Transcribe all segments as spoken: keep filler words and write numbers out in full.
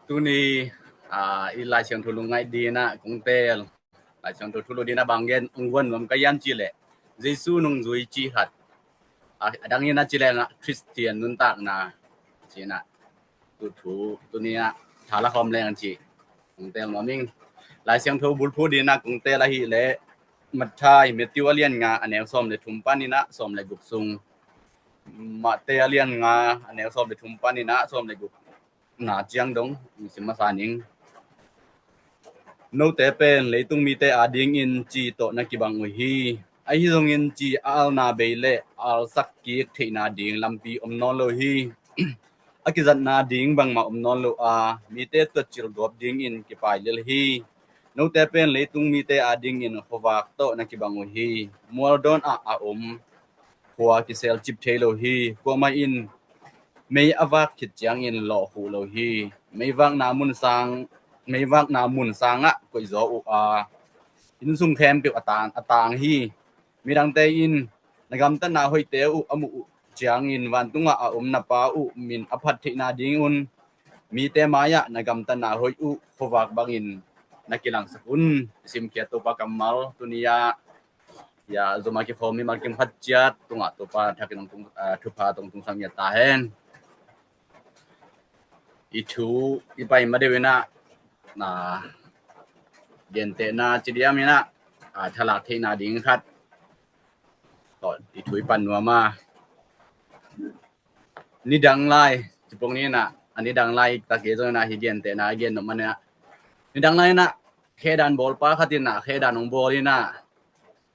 Tuni, ah, i Lai Siangtho lungngaih dinah kong teel, Lai Siangtho thulu dinah bang gen ong guan nuam ka hiam cih leh, Jesu nungzui cih khat, ah, a dang inah ci lengah Khristian nuntakna cinah tu thu tuni ah tha la khawm leng cih kong teel nuam ing. Lai Siangtho bulphuh dinah kong teel ahih leh, Matthai, Matthew a lian nga a neu sawm le thum paninah sawm le guk sung, Matthai a lian nga a neu sawm le thum paninah sawm le guk na ciang dong sim masa ning. Note pen leitung mite adingin ci tawh na kibang uh hi. Ahi zongin ci a alna bei le alsak kik theihna ding lampi om nawn lo hi. A kizatna ding bangmah om nawn lo a, mite tuatcil gawp dingin kipai lel hi. Note pen leitung mite adingin khuavak tawh na kibang uh hi. Mualdawn ah a om khua kisel cip thei lo hi. Kuamah in mei a vak khit ciangin lawh khuh lo hi. Meivakna mun sang, meivakna mun sangah koihzaw uh a, inn sung khempeuh a tang, a tang hi. Midangte in na gamtatna hoihte uh a muh uh ciangin vantungah a om na Pa uh min a phat theihna dingun mite mai-ah na gamtatna hoih uh khuavak bangin na kilangsak un. Simkhiat Topa kammal tuni-ah, ya, zoma kikhawm mi malkim khat ciat tungah Topa thakin hong tung, ah, thupha tong tungsak ngiat ta hen. I thu i pai ma deuh inah, na, gentehna ci diam inah, ah, thalak theihna ding khat tawh i thu i pan nuam a. Nidang lai, cipong ni inah, a nidang lai tak hi zong inah hi gentehna gen nop man inah. Nidang lai inah khedan bawlpa khat inah khedan hong bawl inah,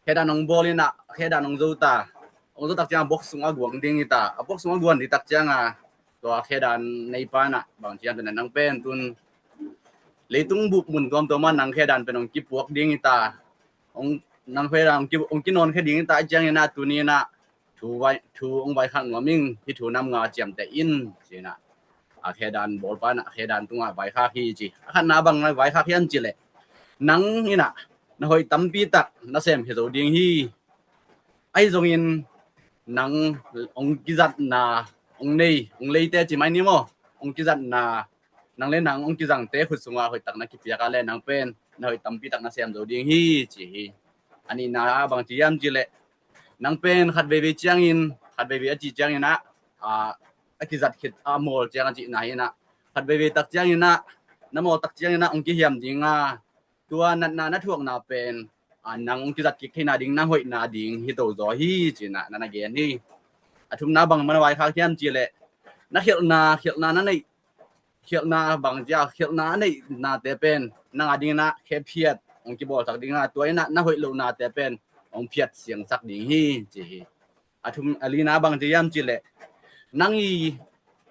khedan hong bawl inah, khedan hong zo ta. Hong zo tak ciangah box sungah guang ding hi ta. A box sungah guan ding tak ciangah tua khedan neipa inah bang ciang tuna nang pen tun leitung bup mun tuamtuam ah nang khedan pen hong kipuak ding hi ta. Hong, nang khedan hong ki, hong kinawn khe ding hi ta. Ciang inah tuni inah thu vai, thu hong vaikhak nuam ing, hih thu nam nga ciamteh in ci inah. A khedan bawlpa inah khedan tungah vaikhak hi ci. A khatna bang na vaikhak hiam cih leh, nang inah na hoih tampi tak na sem hi zo ding hi. Ahi zongin nang hong kizatna, hong nei, hong leite ci mai ni maw, hong kizatna, nang le nang hong kizangte khut sungah hoih tak na kipiak a leh nang pen na hoih tampi tak na sem zo ding hi ci hi. A nihna bang ci hiam cih leh, nang pen khat veivei ciangin, khat veivei a cih ciangin ah, a, a kizat khit a mawl ciang a cihna hi inah, khat veivei tak ciangin ah, na mawl tak ciangin ah hong kihiam ding a, tua natna na thuakna pen, a, nang hong kizat kik theihna ding, nang hoihna ding hi to zaw hi ci inah na na gen hi. A thumna bang man vaikhak hiam cih leh, na khialhna, khialhna na neih, khialhna bang cia, khialhna a neihnate pen nang a ding inah khephiat hong kibawlsak ding a, tua inah na hoih lohnate pen hong phiat siangsak ding hi ci hi. A thum, a lina bang ci hiam cih leh, nang i,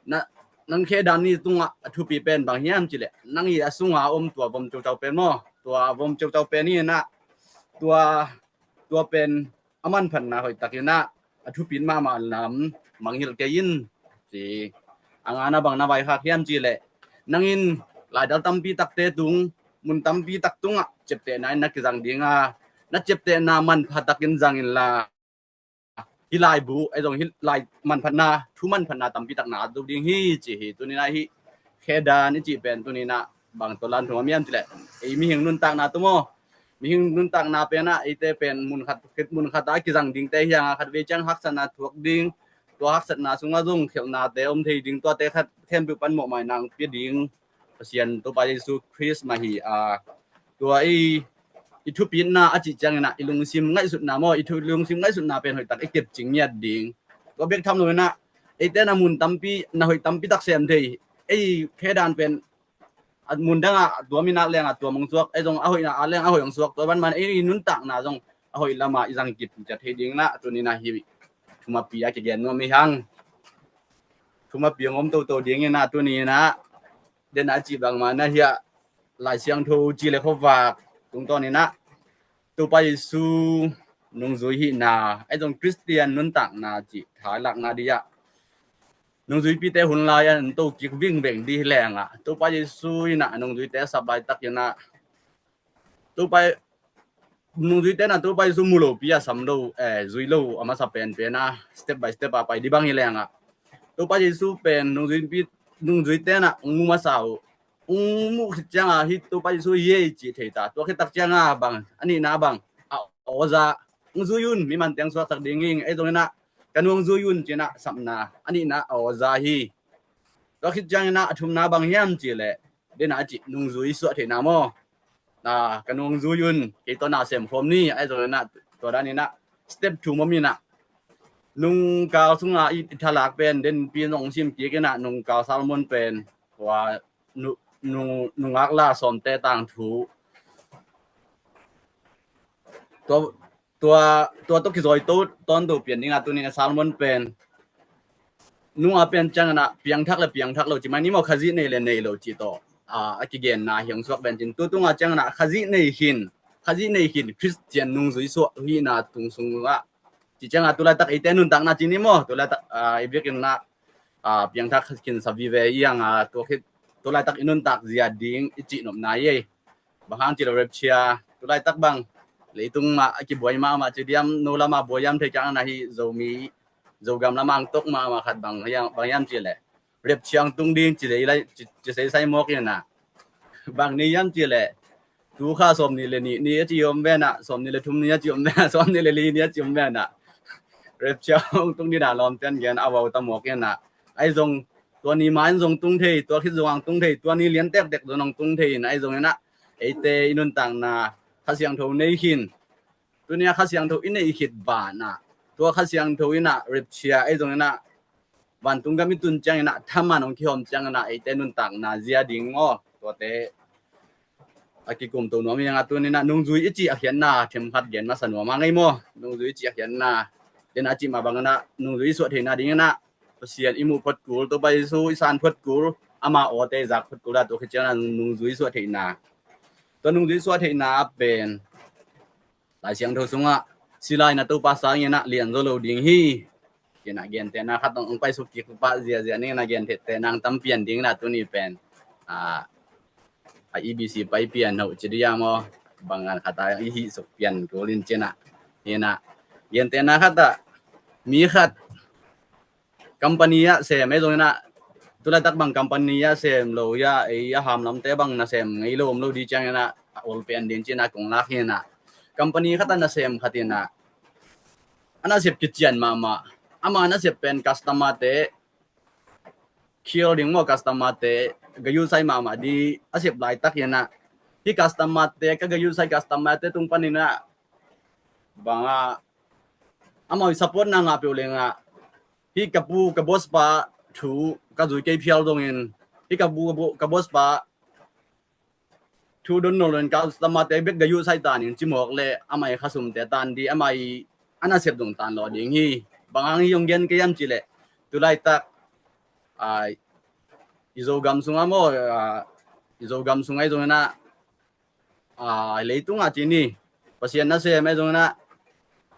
na, nang khedan ni tungah a thupi pen bang hiam cih leh, nang i a sunga om tua vom ceucau pen maw, tua vom ceucau pen hi inah, tua, tua pen a manphatna hoih tak inah a thupit mahmah lam mangngilh kei in ci. A ngana bang na vaikhak hiam cih leh, nang in laidal tampi takte tung, mun tampi tak tungah ciaptehna in na kizang ding a, na ciaptehna manpha takin zang inla, hih laibu, ahi zong hih lai manphatna, thu manphatna tampi tak na at zo ding hi ci hi. Tuni inah hih khedan i cih pen tuni inah bang tawh lan thum a miam cih leh, ei mihing nuntakna tu maw, mihing nuntakna pen ah eite pen mun khat, mun khat a kizang dingte hi hang a, khat vei ciang haksatna thuak ding, tua haksatna sungah zong khialhnate om thei ding, tuate khat khempeuh pan mawhmaina hong pia ding Pasian Topa Jesu Khrist mah hi a, tua i, i thupitna a cih ciangin ah i lungsim ngaihsutna maw, i thu, lungsim ngaihsutna pen hoih tak i kepcing ngiat ding. Tua bek tham lo inah, eite na mun tampi, na hoih tampi tak sem thei, ei khedan pen a mun dangah tuam inah lengah tuam hong suak, ei zong a hoihna a leng a hoih hong suak, tua banban ei nuntakna zong a hoih lamah i zang kip ciat thei ding inah tuni inah hih thumapi a kigen nuam hi hang. Thumapi hong om toto ding inah tuni inah, den a cih bangmah na hiah Lai Siangtho ci le khuavak tungtawn inah Topa Jesu nungzui hihna, ei zong Khristian nuntakna cih tha lakna dih ah nungzuipite hun lai-ah an to kik vingveng dih hi lengah, Topa Jesu inah nungzuite a sap laitak inah Topa, nungzuite inah Topa Jesu mu lopi a sam lo, eh, zui lo a masa penpen a step by step a pai dih bang hi lengah, Topa Jesu pen nungzuipi, nungzuite inah hong mu masa uh ung muh khit cianga hi Topa Jesu hi ei cih thei ta. Tua khit tak cianga bang, a nihna bang, a aw za, ung zui un, mi man teng suaksak ding ing, ei zong inah ka nu ung zui un cinah sapna, a nihna a aw za hi. Tua khit cianginah a thumna bang hiam cihleh, denah a cih nungzui suah theihna maw? Na, ka nu ung zui un, kei tawh na sem khawm ni, ei zong inah tua dan inah step thum om inah, nungkal sunga i thalak pen denpi nong sim kik inah, nungkal sermon pen tua nu, nu, nungak la sawmte tangthu. Tua, tua, tua tawh kizawito tawnto pian dingah tuni a sermon pen nunga pen cianginah piangthak le piangthak lo ci mai ni maw, Khazih nei le nei lo ci tawh a, a kigenna hiang suak pen cin. Tu tunga cianginah Khazih nei hin, Khazih nei hin Khristian nungzui suah hihna tung sungah ci ciangah tulaitak eite nuntakna ci ni maw, tulaitak, a, i biakinnah, a, piangthak khin sa vive i ang a, tua khit tulaitak i nuntak zia ding i cihnopna i ei. Bang hang ci lo rapture, tulaitak bang leitung mah a kibuai mahmah ci diam, no lamah buai hiam thei ciang na hi Zomi, Zogam lamah ang tok mahmah khat bang hiam, bang hiam ci leh rapture ang tung ding ci leh i lai ci, ci seisai mawk inah. Bang ni hiam ci leh tu kha sawm ni le ni, ni a ci om venah, sawm ni le thum ni a ci om venah, sawm ni le li ni a ci om venah rapture ang tung ding a lawmten gen a vau ta mawk inah. Ei zong tua ni ma in zong tung thei, tua khit zong ang tung thei, tua ni lian tektek zong ang tung thei inah, ei zong inah eite i nuntakna Kha Siangtho nei hin. Tunia Kha Siangtho i nei khit banah, tua Kha Siangtho inah rapture, ei zong inah vantung gam i tun cianginah thaman hong kihawm cianginah eite nuntakna zia ding aw, tuate a kikumto nuam i ang a. Tuninah nungzui i cih a khiatna themkhat gen masa nuam a ngei maw? Nungzui i cih a khiatna, denah a cih mah banginah nungzui i suah theihna dinginah Pasian i muh photkul, Topa Jesu i san photkul, ama awte i zak photkul ah, tua khit cianginah nungzui i suah theihna. Tua nungzui i suah theihna a pen Lai Siangtho sungah, sila in a Topa sang inah lian zo lo ding hi. Inah gentehna khat hong paisuk kik pah ziazia ning inah gentehna ang tam pian ding inah tuni pen, a, a E B C pai pian ho ci dia maw? Bang ngan khat a i hih suk pian kul in cinah. Inah gentehna khat ah mi khat company ah sem, ei zong inah tulaitak bang company ah sem lo, ia ei a hamlamte bang nasem ngei lo om lo di ciang inah a ol pen din cinah kong lak inah company khat ah nasem khat inah a nasep kician mahmah. Ama nasep pen customer te kial ding maw, customer te gayusai mahmah di a sep laitak inah, hi customer te ka gayusai customer te tung pan inah banga amau i support na ngah peuh lengah, hi ka pu ka boss pa thu ka zui kei phial dongin, hi ka pu ka bo-, ka boss pa thu don no loin customer te bek gayusai tanin cimawk le amai khasumte tan di, amai a nasep dong tan lo ding hi. Bang hang hi hong gen kei hiam ci leh, tulaitak, a, i Zogam sungah maw, a, i Zogam sungah i zong inah, a, leitungah ci ni, Pasian nasem ei zong inah,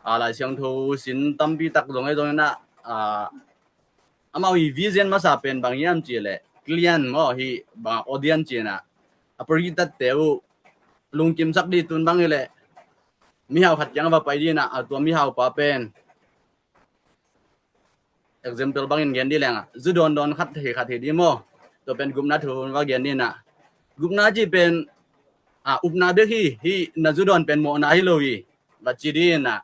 a, Lai Siangtho sin tampi tak zong ei zong inah, a, amau i vision masa pen bang hiam ci leh, client maw, hi bang audience ci inah a paritat te uh lungkimsak di tun bang hi leh mihau khat kiang a va pai di inah, a tua mihau pa pen example bangin gen di lengah, zu dawndawn khat hi khat hi di maw? Tua pen gupna thu va gen di inah, gupna ci pen, a, upna bek hi, hi na zu dawn pen mawhna hi lo hi, va ci di inah.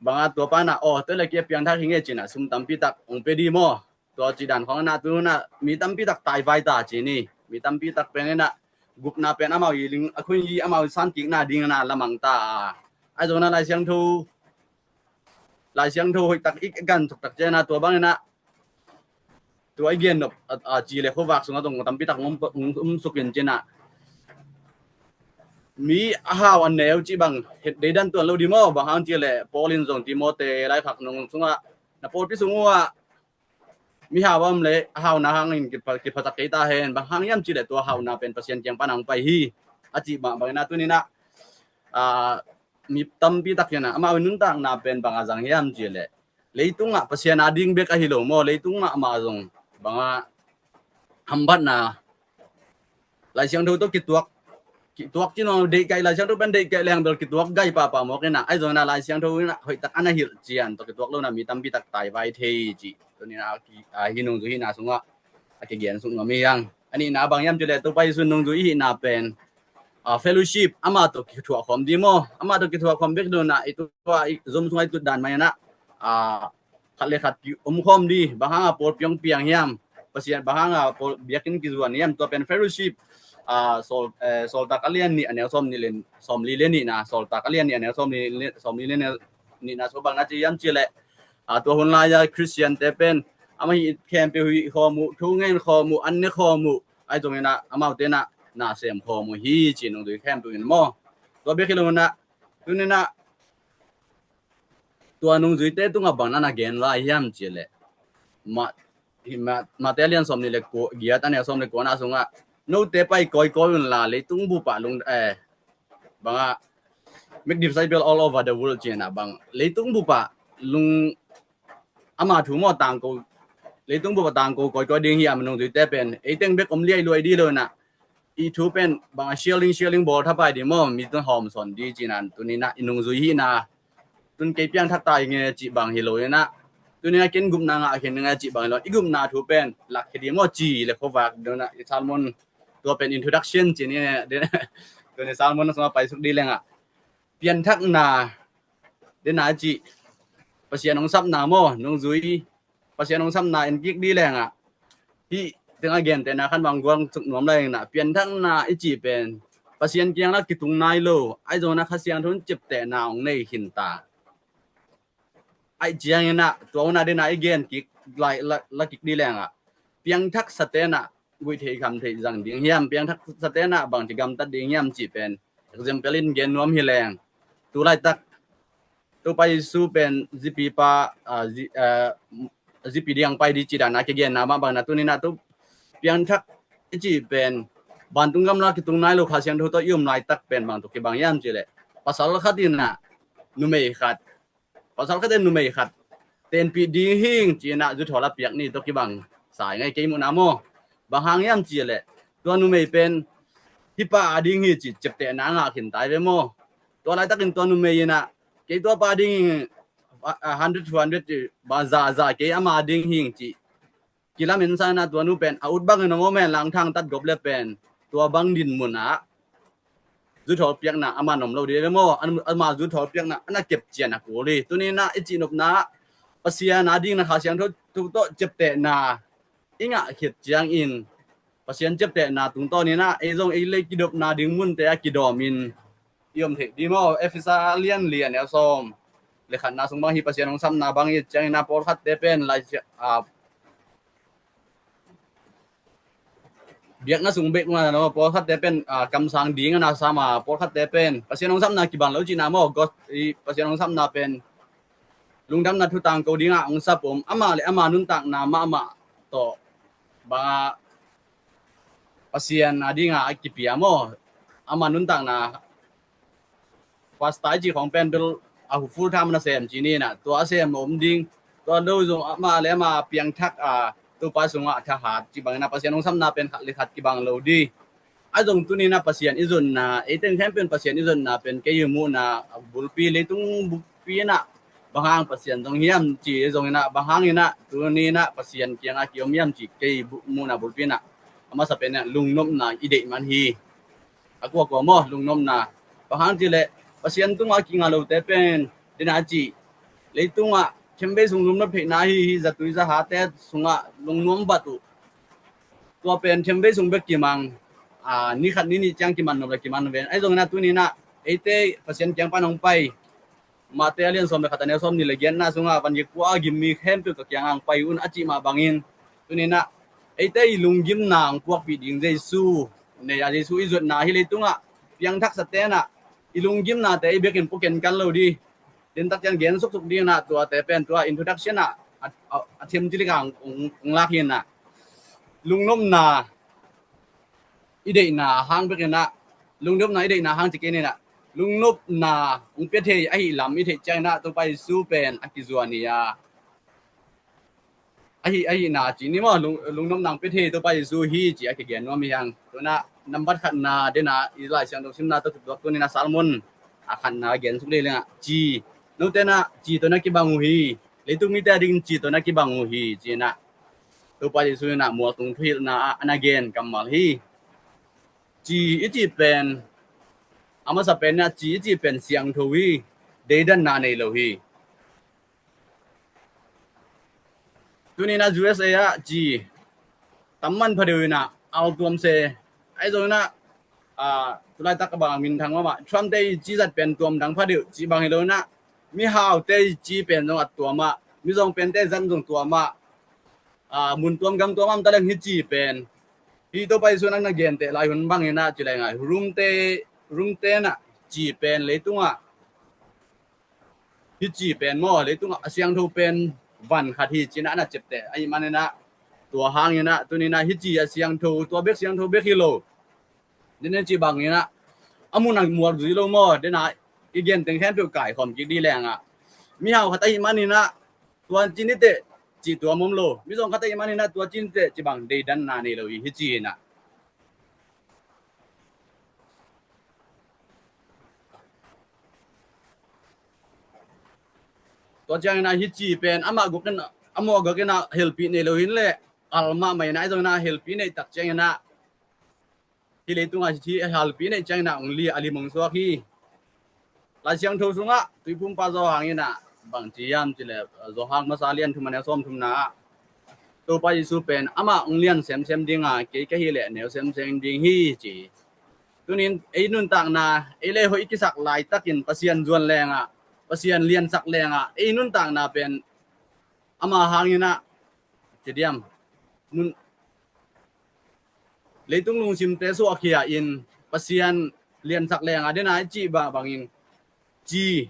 Banga tua pa inah, aw, tua le kia piangthak hi ngei cinah sum tampi tak hong pe di maw? Tua ci dan khong inah tu inah mi tampi tak taivai ta ci ni. Mi tampi tak pen inah gupna pen amau i ling a khuin i amau i san kikna ding inah lamang ta a. Ai zong inah Lai Siangtho, Lai Siangtho hoih tak i gan thuk tak cianah tua bang inah tua i gen nop a, a, ci le khuavak sungah zong tampi tak um, um, um sukin cinah mi a hau a neu ci bang het deidan tuan lo di maw? Bang hang ci le Paul in zong Timote laikhak nung sungah, na pawlpi sung uh ah mi hau a om le a hauna hangin kipha, kiphatak kei ta hen. Bang hang hiam ci le tua hauna pen Pasian kiang pan a hong pai hi, a cih mah bang inah tu inah, a, mi tampi tak inah amau i nuntakna pen bang a zang hiam ci le, leitungah Pasian a ding bek ahi lo maw? Leitung mahmah zong banga hambatna Lai Siangtho tawh kituak, kituak ci nuam lo, deihkaih, Lai Siangtho pen deihkaih leng bel kituak gai pahpah mawk inah, ai zong inah Lai Siangtho inah hoih tak a na hilh cian tawh kituak lo inah mi tampi tak taivai thei cih tu inah a hi nungzui hihna sungah a kigen suk nuam hi hang. A nihna bang hiam cih leh Topa Jesu nungzui i hihna pen, ah, fellowship, amah tawh kithuah khawm ding maw. Amah tawh kithuah khawm bek lo in ah, i tua i zom sungah i tut dan mah in ah, ah, khat le khat ki om khawm ding, bang hang a pawlpi hong piang hiam, Pasian bang hang a pawl biakinn kizuan hiam, tua pen fellowship, ah, Sawl, eh, Sawltak a lian nih a neu sawm nih le, sawmli le nihna, Sawltak a lian nih a neu sawmli le, sawmli le nihna sung bang na ci hiam cih leh, ah, tua hun lai-a Khristiante pen, amah hih khempeuh hih khawm uh, thu ngen khawm uh, an ne khawm uh, ahi zongin ah, amaute in ah, na sem khawm uh hi ci nungzui khempeuh in maw. Tua bek hi lo in ah, tuni in ah, tua nungzuite tungah bang na na gen lai hiam cih leh, Ma, hi, Ma, Mate a lian sawmnih le kua, giat a neu sawm le kuana sungah, note pai kawikawi un la, leitung bup ah lung, eh, bang a, make disciple all over the world ci in ah bang, leitung bup ah lung, ama thu maw tangko, leitung bup ah tangko kawikawi ding hi a, nungzuite pen, ei teng bek om liai luai ding lo in ah, i thu pen bang a sharing, sharing bawl thapai ding maw, mi tun hawm sawn ding ci in ah, tuni in ah i nungzui hihna, tun kei piangthak ta ing e cih bang hi lo in ah, tuni in ah ken gupna ngah khin ing e cih bang hi lo, i gupna thu pen lakkhia ding maw ci le khuavak ding in ah, i sermon tua pen introduction ci ni, tuni sermon sungah paisuk ding leng ah, pianthakna, dena cih, Pasian hong sapna maw, nungzui, Pasian hong sapna en kik ding leng ah, hih tengah gentehna khan bang guang suk nuam lai in ah, pianthakna i cih pen, Pasian kiang lah kitung nai lo, ahi zongin ah Kha Siangtho in ciaptehna hong nei khin ta. Ahi ciangin ah, tua hun ah dena i gen kik lai, la, la kik ding leng ah, piangthaksate in ah, guih theih kham theih zang ding hiam, piangthaksate in ah bangci gamtat ding hiam cih pen, example in gen nuam hi leng. Tu laitak, Topa Jesu pen zipi pa, ah, zi, ah, zipi ding hong pai ding ci dan a kigenna mah bang in ah, tuni in ah tu piangthak i cih pen, vantung gam lah kitung nai lo, Kha Siangtho tawh i om laitak pen bang tawh kibang hiam cih leh, pasal khat in ah numei khat, pasal khat in numei khat tenpih ding hi ing ci in ah, zuthawl a piak ni tawh kibang sa ing e, kei muhna maw. Bang hang hiam cih leh, tua numei pen hih pa a ding hi cih ciaptehna ngah khin ta hi ve maw. Tua laitakin tua numei in ah, kei tua pa ding hi ing, ah, hundred, two hundred cih, bang za, za, kei ama ding hi ing cih kilamen sa in ah, tua nu pen a ut bangin a moment lang thangtat gawp le pen, tua bang din mun ah zuthawl piakna a man om lo ding ve maw. An, ama zuthawl piakna a na kep cian a kul hi. Tuni in ah i cihnopna, Pasian a ding in ah Kha Siangtho thu tawh ciaptehna i ngah khit ciangin, Pasian ciaptehna tungtawn in ah ei zong ei lei kidopna ding munte ah kidawm in i om thei ding maw. Efesa a lian li a neu sawm le khatna sung bang hi, Pasian hong sapna bang i et ciangin ah, pawlkhatte pen lai, ah, biakna sung bek mah lo, pawlkhatte pen, ah, kamsang ding a na sam a, pawlkhatte pen Pasian hong sapna kibang lo cihna maw. Gos, i Pasian hong sapna pen lungdamna thu tangko ding a hong sap om, amah le amah nuntakna mahmah tawh bang a, Pasian a ding a a kipia maw, amah nuntakna pastor i cih khawng pen bel a hu full time na sem ci ni in ah, tua a sem om ding, tua lo zong amah le amah piangthak a, Topa sungah thahat cih bangin ah, Pasian hong sapna pen khat le khat kibang lo ding. Ahi zong tuni in ah Pasian i zonna, ei teng khempeuh in Pasian i zonna pen kei i muhna bulpi, leitung bulpi in ah bang hang Pasian zong hiam ci zongin ah, bang hangin ah tuni in ah Pasian kiangah ki-om hiam ci kei bu-, muhna bulpi in ah, a masa pen in ah lungnopna i deih man hi. A kuakua maw, lungnopna. Bang hang cih leh, Pasian tungah kinga lote pen, dena cih, leitungah themvei sung lungnop theihna hi, hi zatui zahate sungah lungnuam vat uh. Tua pen themvei sung bek kimang, a, ni khat ni nih ciang kiman nop le kiman ven. Ahi zongin ah tuni in ah, eite Pasian kiang pan hong pai, Mate a lian sawm le khat a neu sawm nih le giatna sungah, van gik kua a gim mi khempeuh ka kiangah hong pai un a cih mah bangin, tuni in ah eite i lunggimna hong puakpih ding Jesu, nei a Jesu i zuatna hi. Leitungah piangthaksate in ah i lunggimnate i biakinn pua kenkan lo ding. Dentak ciang gen suksuk ding in ah, tuate pen tua introduction ah a, a, a thim cilik ah hong, hong, hong lak hi in ah, lungnopna i deihna hang bek in ah, lungnopna i deihna hang ci kei ni in ah, lungnopna hong pia thei ahih lam i theih ciangin ah, Topa Jesu pen a kizuan hi a, ahi, ahihna ci ni maw, lung, lungnopna hong pia thei Topa Jesu hi ci a kigen nuam hi hang. Tu in ah nambat khatna, den ah i Lai Siangtho simna tawh kituak tuni in ah sermon a khatna gen suk lei leng ah, ci, note in ah ci tawh na kibang uh hi, leitung mite a dingin ci tawh na kibang uh hi ci in ah, Topa Jesu in ah mualtung thuhilhna ah a na gen kammal hi. Ci i cih pen, a masa pen in ah ci i cih pen siangtho hi, deidanna nei lo hi. Tuni in ah U S A ah ci tam man phadeuh in ah al tuam se, ahi zong in ah, ah, tulaitak a bang minthang mahmah, Trump te i ci zat pen tuam dang phadeuh ci bang hi lo in ah, mihaute i ci pen zong a tuam ah, mizawng pente zat zong tuam ah, ah, mun tuam gam tuam ah om ta leng hi ci pen, hi Topa Jesu in ah na genteh lai hun bang in ah ci leng ah, Rome te, Rome te in ah ci pen leitungah, hi ci pen maw, leitungah a siangtho pen van khat hi ci in ah a na ciapteh ahih man in ah, tua hang in ah tuni in ah hi ci a siangtho, tua bek siangtho bek hi lo, den ci bang in ah, a mun a muak zui lo maw, den ah i gen teng khempeuh kaikhawm kik ding leng ah, mihau khat ahih man in ah tua ci ni teh cih tuam om lo, mizawng khat ahih man in ah tua ci ni teh ci bang deidanna nei lo hi, hi ci in ah. Tua ciangin ah hi ci pen amah guk in, amah guk in ah helpih nei lo hi in leh, al mahmah in ah, ahi zong in ah helpih neih tak ciangin ah, hi leitungah hi helpih neih ciangin ah hong li, a lim hong suak hi. Lai Siangtho sungah Tuiphumpa Johan in ah bang ci hiam cih leh, Johan masa lian thum a neu sawm thumna ah, Topa Jesu pen amah hong lian semsem ding a, kei ka hih leh neu semsem ding hi ci. Tuni in ei nuntakna, ei leh hoih i kisak laitakin Pasian zuan leng ah, Pasian liansak leng ah, ei nuntakna pen ama hang in ah, ci diam, mun, leitung lungsimte suahkhia in Pasian liansak leng ah, den ah i cih bang, bang in ci,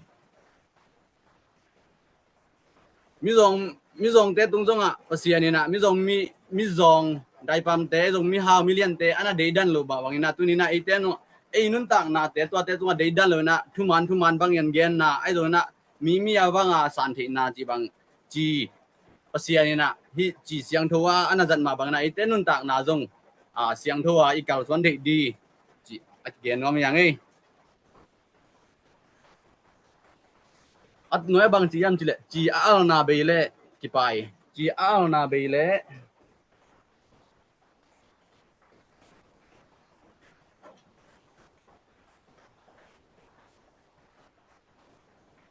mizawng, mizawngte tung zongah Pasian in ah, mizawng mi, mizawng daipamte, zong mihau miliante a na deidan lo bang, bang in ah tuni in ah eite in ah, ei nuntaknate tuate tungah deidan lo in ah, thuman thuman bang in genna, ahi zong in ah mi mi a bang a san theihna ci bang ci, Pasian in ah hi ci siangtho a a na zat mah bang in ah eite nuntakna zong, ah, siangtho a i kalsuan theih ding ci a kigen nuam hi hang ei. A nuai bang ci hiam cih leh, ci a alna bei leh kipai. Ci a alna bei leh,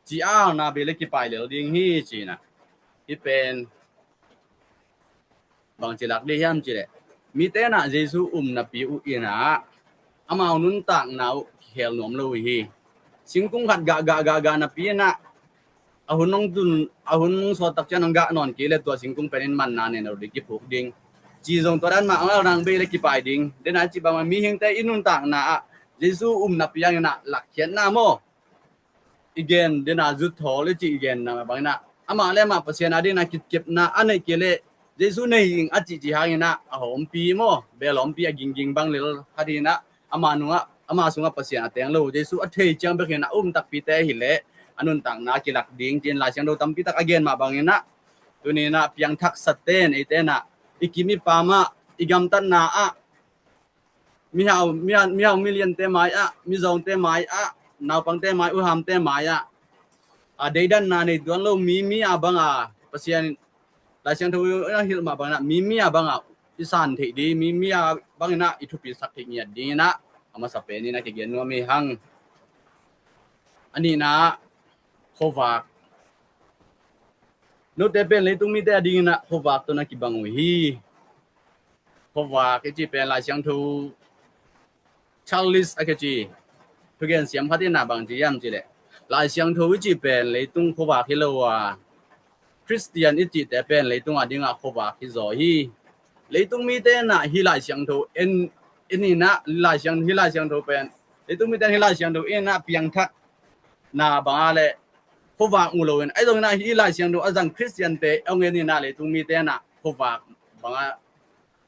ci a alna bei leh kipai lel ding hi ci in ah. Hi pen bang ci lak ding hiam cih leh, mite in ah Jesu um napi uh in ah, amau nuntakna uh kikhel nuam lo uh hi. Singkung khat gah, gah, gah, gah napi in ah, a hun hong tun, a hun hong sawt tak ciang hong gah nawn kei leh tua singkung pen in manna nei lo ding, kiphuk ding. Ci zong tua dan mah, a alna bei leh kipai ding. Den ah ci bang mah, mihingte i nuntakna ah Jesu um napi hang in ah lakkhiatna maw, i gen den ah zut thawl i cih i genna bang in ah, amah leh amah Pasian a ding in ah kitkepna a neih kei leh, Jesu nei ing a cihcih hang in ah a hawmpi maw, bel hawmpi a gingging bang lel khat hi in ah, ama nungah, ama sungah Pasian a teng lo, Jesu a thei ciang bek hi in ah, um takpite hi leh a nuntakna a kilak ding ci in Lai Siangtho tampi tak a gen mah bang in ah, tuni in ah piangthaksa ten eite in ah, i kim i pam ah, i gamtatna ah, mihau, mihau, mihau miliante mai ah, mizawngte mai ah, naupangte mai, uhamte mai ah, a deidanna nei tuan lo mi mi a bang a, Pasian Lai Siangtho in a hilh mah bang in ah, mi mi a bang a i san theih ding, mi mi a bang in ah i thupisak theih ngiat ding in ah, a masa pen in ah kigen nuam hi hang. A nihna, khuavak. Note pen leitung mite a ding in ah khuavak tawh na kibang uh hi. Khuavak i cih pen Lai Siangtho, Charles a kici thugen siam khat in ah bang ci hiam cih leh, Lai Siangtho i cih pen leitung khuavak hi lo a, Khristian i cihte pen leitung a ding ah khuavak hi zaw hi. Leitung mite in ah hih Lai Siangtho en, en in ah, Lai Siang, hih Lai Siangtho pen, leitung mite in hih Lai Siangtho en in ah piangthakna bang a leh khuavak mu lo in, ahi zong in ah hih Lai Siangtho a zang Khristiante hong en in ah leitung mite in ah khuavak bang a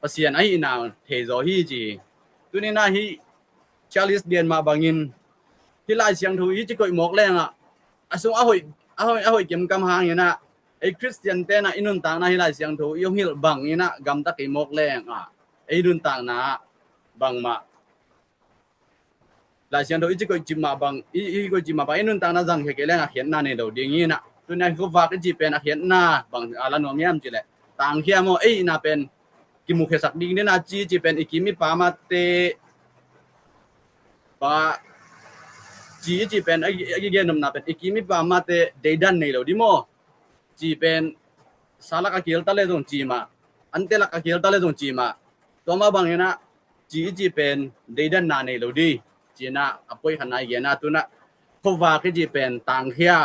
Pasian ahihna thei zaw hi ci hi. Tuni in ah hih Charles gen mah bang in, hih Lai Siangtho hih ci koih mawk leng ah, a sung a hoih, a hoih, a hoih kemkam hang in ah, ei Khristiante in ah i nuntakna hih Lai Siangtho i hong hilh bang in ah gamta kei mawk leng ah, ei nuntakna ah bangmah Lai Siangtho i ci koih cip mah bang, i, i koih cip mah bang, i nuntakna zang khia kei leng a khiatna nei lo ding hi in ah. Tuni a khuavak i cih pen a khiatna bang a la nuam hiam cih leh, tangkhia maw, ei ina pen kimukhiasak ding dena ci ci pen i kim i pam a te pa ci i ci pen a, a, a gen nopna pen i kim i pam a te deidan nei lo di maw, ci pen sa lak a kil ta le zong ci mah, ante lak a kil ta le zong ci mah, tua mah bang ina ci i ci pen deidanna nei lo di. Ci ina a poi khatna i gen a, tuna khuavak i ci pen tangkhia.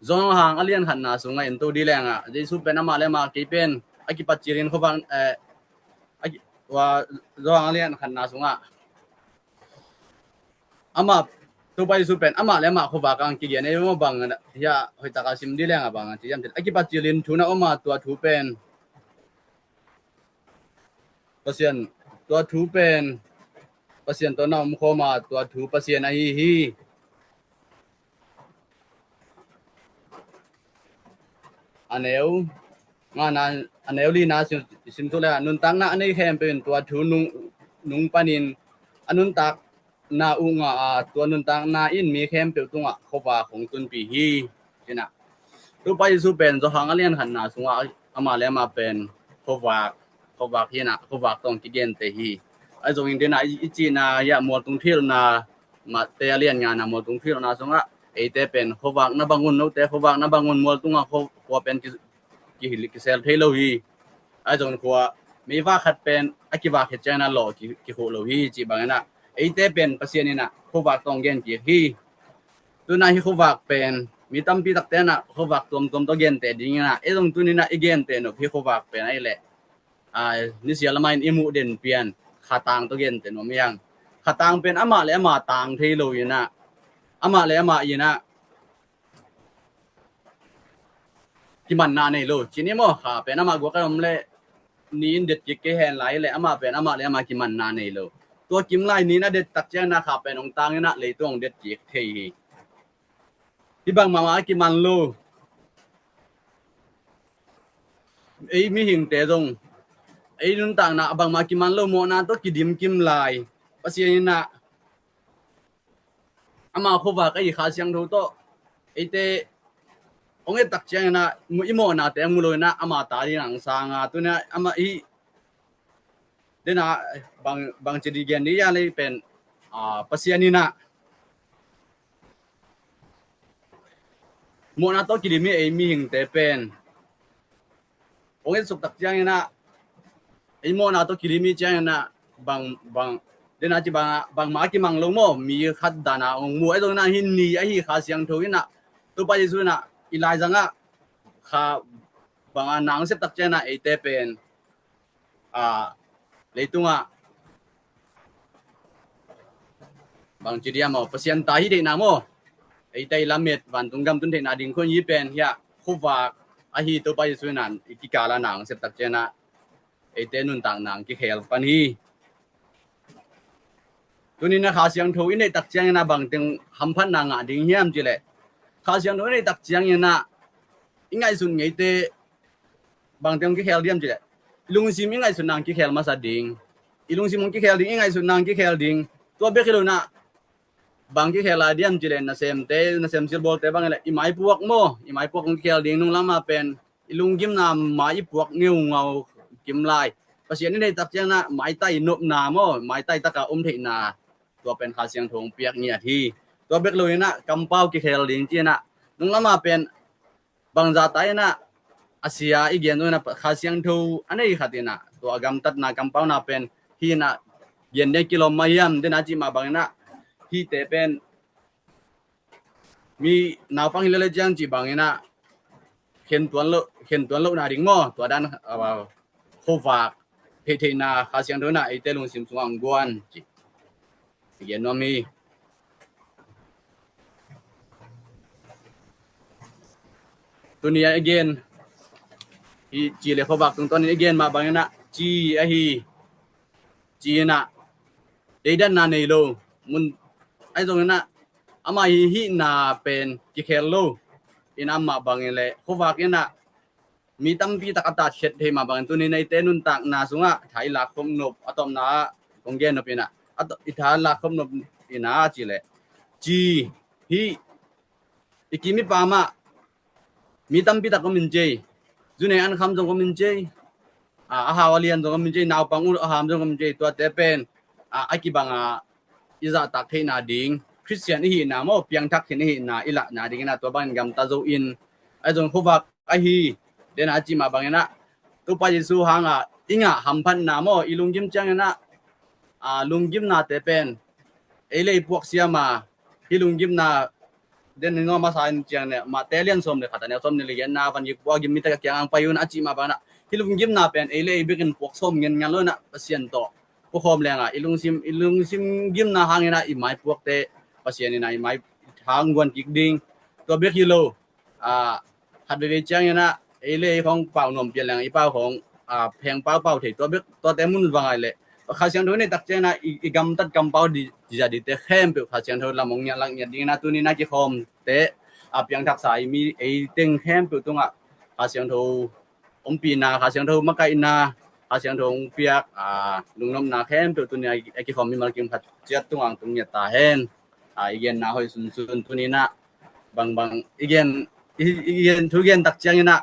Johan a lian khatna sungah en to di lengah Jesu pen amah le amah kei pen a kipat cilin khuavak, eh, a ki, wa, Johan a lian khatna sungah amah, Topa Jesu pen amah le amah khuavak ang kigen ei maw bang, hia hoitaka sim di lengah bang a ci hiam cih a kipat cilin thu na om a, tua thu pen Pasian, tua thu pen Pasian tawh na om khawm a, tua thu Pasian ahi hi. A neu ngana, a neu lina sim, sim suk le, nuntakna a nei khempeuh in tua thu nung, nung panin a nuntak na uh ngah a, tua nuntakna in mi khempeuh tungah khuavak hong tunpih hi. Ci ina Topa Jesu pen Johan a lian khatna sungah amah le amah pen khuavak, khuavak hi ina khuavak tawh kigente hi. Ahi zongin dena i, i cihna hia mualtung thilna, Mate a lian ngana mualtung thilna sungah eite pen khuavak na bang un, note khuavak na bang un, mualtungah khua, khua pen ki, ki, kisel thei lo hi. Ahi zongin khua meivak khat pen a kivak hi ciangin a lawh ki, kikhuh lo hi. Ci bang ina eite pen Pasian ina khuavak tawh gen kik hi. Tuna hi khuavak pen mi tampi takte ina khuavak tuamtuam tawh gente ding ina, ei zong tuni ina i gente nop hi khuavak pen ahih leh, a, nisia lamah in i muh den pian khatang tawh gente nuam hi hang. Khatang pen amah le amah tang thei lo ina, amah le amah ina kimanna nei lo. Ci ni maw, kha pen amah guak a om le ni in det kik kei hen lai le amah pen amah le amah kimanna nei lo. Tua kim lai ni na det tak ciangin a kha pen hong tang ina leitung hong det kik thei hi. Hi bangmah a kiman lo. Ei mihingte zong ei nuntakna a bangmah a kiman lo, mawhna tawh kidim kim lai. Pasian ina ama khuavak ahi Kha Siangtho tawh eite hong et tak ciangin a i mawhnate a mu lo ina ama ta ding ang sanga tuni a ama i dena bang, bangci di gen di ya lei pen, a, Pasian ina mawhna tawh kidim i ei mihingte pen hong et suk tak ciangin a i mawhna tawh kidim i ciangin a bang, bang dena ci bang, bangmah a kimang lo maw, mi khat dana hong mu. Ahi zongin a hi ni ahi Kha Siangtho ina Topa Jesu ina i laizangah kha banga na hong sep tak ciangin a eite pen, a, leitungah bangci dia maw, Pasian ta hi theihna maw, eite i lamet vantung gam tun theihna ding khun hi pen hia khuavak ahi Topa Jesu ina i kikala na hong sep tak ciangin a eite nuntakna hong kikhel pan hi. Tuni ina Kha Siangtho i neih tak ciangin a bangteng hamphatna ngah ding hiam cih leh, Kha Siangtho i neih tak ciangin a i ngaihsut ngeite bangteng hong kikhel diam cih leh, i lungsim i ngaihsutna hong kikhel masa ding. I lungsim hong kikhel ding, i ngaihsutna hong kikhel ding. Tua bek hi lo ina bang kikhel lai diam cih leh, nasemte, nasem silbawlte bang hi leh i maipuak maw, i maipuak hong kikhel ding. Nung lamah pen i lunggimna mai i puak ngeungau kim lai. Pasian i neih tak ciangin a maitai nopna maw, maitai taka om theihna, tua pen Kha Siangtho hong piak ngiat hi. Tua bek lo ina kampau kikhel ding ci ina, nung lamah pen bangzah ta ina a sia i gen zong ina Kha Siangtho a nei khat ina tua gamtatna kampauna pen hi ina gen ding kilawm mah hiam, dena cih mah bang ina hihte pen mi naupang hi lele ciang cih bang ina khen tuan lo, khen tuan lohna ding maw, tua dan, a, khuavak theihtheihna Kha Siangtho ina eite lungsim sungah hong guan cih i gen nuam hi. Tuni a i gen hi ci le khuavak tungtawn in i gen mah bang ina ci ahi, ci ina deidanna nei lo mun, ahi zong ina ama hi hihna pen kikhel lo ina, amah bang in le khuavak ina mi tampi tak a tatkhiat thei mah bangin tuni neite nuntakna sungah tha i lakkhop nop a tawpna ah kong gen nop ina, a tawp, i tha lakkhop nop ina ci le ci hi, i kim i pam ah Mi tampi tak om in ci ei. Zunei an kham zong om in ci ei. A, a hau a lian zong om in ci ei, naupang uh a ham zong om in ci ei. Tuate pen a, a kibang a i zahtak theihna ding, Khristian i hihna maw, piangthak khin i hihna i lahna dingin ah tua bangin gamta zo in, a zong khuavak ahi, den a cih mah bangin ah Topa Jesu hangah i ngah hamphatna maw, i lunggim ciangin ah, a, lunggimnate pen ei le ei puak siam a, hih lunggimna den ni ngaw masa in ciang ne, Mate lian sawm le khat a neu sawm ni le giatna van gik pua gim mi tak a kiang ang pai un a cih mah bangin ah, hih lunggimna pen ei le ei bekin puak sawm ngen ngan lo in ah, Pasian tawh puakhawm leng ah i lungsim, i lungsim gimna hangin ah i maipuakte Pasian in ah i mai hang guan kik ding. Tua bek hi lo, a, khat veivei ciangin ah ei le ei khawng pau nuam pian leng i pau khawng, a, pheng pau pau thei, tua bek, tuate mun va ngai leh Kha Siangtho nei tak ciangin ah i, i gamtat kampau di, di za dite khempeuh Kha Siangtho lam hong ngiat lak ngiat dingin ah tuni in ah kikhawmte, a, piangthaksa i mi ei teng khempeuh tungah Kha Siangtho ompihna, Kha Siangtho makaihna, Kha Siangtho hong piak, a, lungnopna khempeuh tuni a, a kikhawm mimal kim khat ciat tungah hong tung ngiat ta hen. A, i genna hoih sunsun tuni in ah bangbang i gen, i, i gen, thu gen tak ciangin ah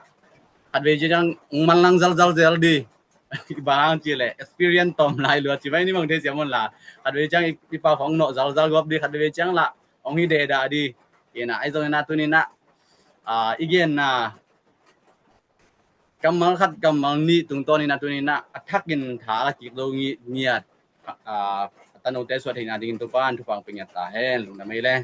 khat vei ciang hong manlang zalzal zel di. Bang hang ci leh experience tawm lai lua ci mai ni bang thei siam un la. Khat vei ciang i, i pau hong nawh zalzal gawp di, khat vei ciang lah hong hi dehdah di. Ina, ahi zongin ah tuni in ah, a, i genna kammal khat kammal nih tungtawn in ah tuni in ah a thakin tha a la kik zo ngi-, ngiat, a, a tanote suah theihna dingin Topa in thupha hong pia ngiat ta hen. Lungdam ei le.